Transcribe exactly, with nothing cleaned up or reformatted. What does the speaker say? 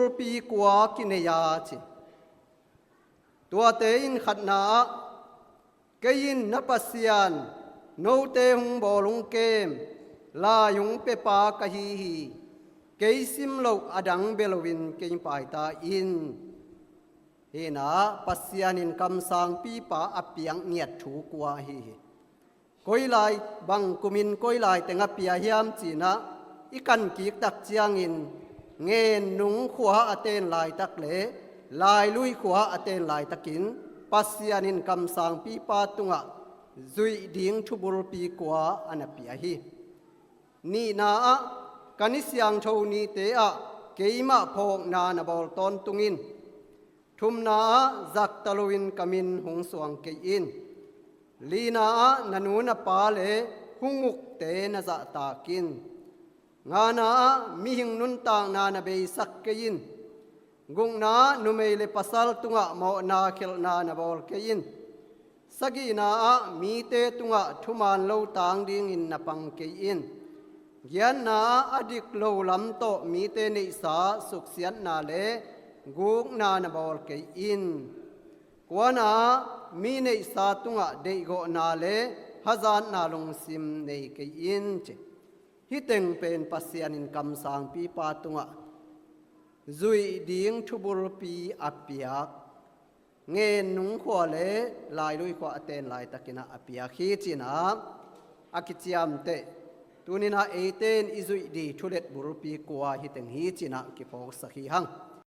Thubulpi kua kinei a ci. Tuate in khatna ah, kei in na Pasian, note hong bawl hong kem, lai hong piapa ka hi hi. Kei sim loh a dang bia loin kei paita in. Hih in ah Pasian in kamsangpipa a piak ngiat thu kua ahi hi. Koi lai, bang kumin koi lai teng a pia hiam ci-in ah i kan kik tak ciangin, Ngen Nung khua a ten laitak le Lailui khua a ten laitakin Pasian in kamsangpipa tungah zuih ding thubulpi kua a na pia hi. Nihna ah, ka ni siangtho nite ah keimah phawkna na bawl tawntung in. Thumna ah, zakta loin ka min hong suang kei in. Lina ah, na nu na pa le hung ukte na zahtak in. Ngana ah, mihing nuntakna na beisak kei in. Gukna ah, numei le pasal tungah mawhna khelhna na bawl kei in. Sagihna ah, mite tungah thuman lo tang dingin na pang kei in. Giatna ah, a dik lo lam tawh mite neihsa suksiatna le gukna na bawl kei in. Kuana ah, mi neihsa tungah deihgawhna le hazatna lungsim nei kei in ci. Hih teng pen Pasian in kamsangpipa tungah zuih ding thubulpi a piak, Ngen Nung khua le Lailui khua a ten laitakin ah a piak hi ci-in ah a kiciamteh. Tuni-in ah eite in i zuih ding thulet bulpi kua hih teng hi ci-in ah kiphawksak hi hang.